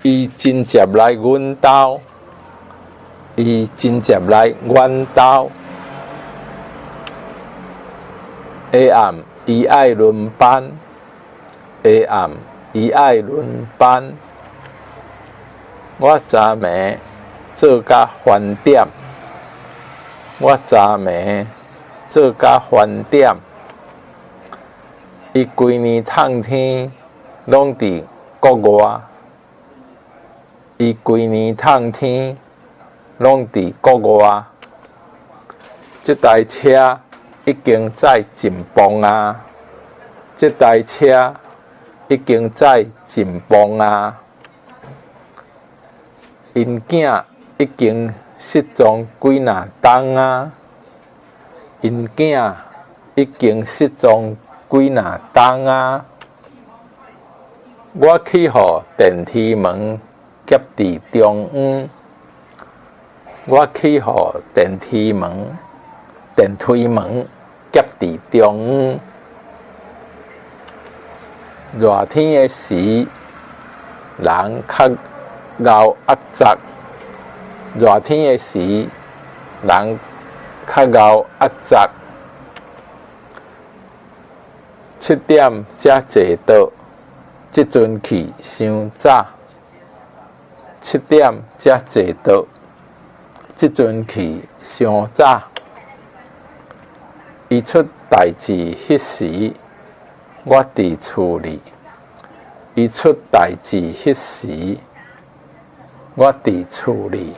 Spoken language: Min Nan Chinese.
伊真捷來阮兜，伊真捷來阮兜。下暗伊愛輪班，下暗伊愛輪班。我昨暝做甲翻點，我昨暝做甲翻點。伊規暝透天攏佇國外，伊規暝透天攏佇國外。這台車已經載真磅矣，這台車已經載真磅矣。𪜶囝已經失蹤幾若冬矣，𪜶囝已經失蹤幾若冬矣。我去予電梯門夾佇中央，我去予電梯門、電梯門夾佇中央。熱天的時，人較𠢕壓雜。熱天的時，人較𠢕壓雜。七點才坐桌，這陣去傷早。七點才坐桌，這陣去傷早。伊出代誌彼時，我佇厝裡。伊出代誌彼時，我佇厝裡。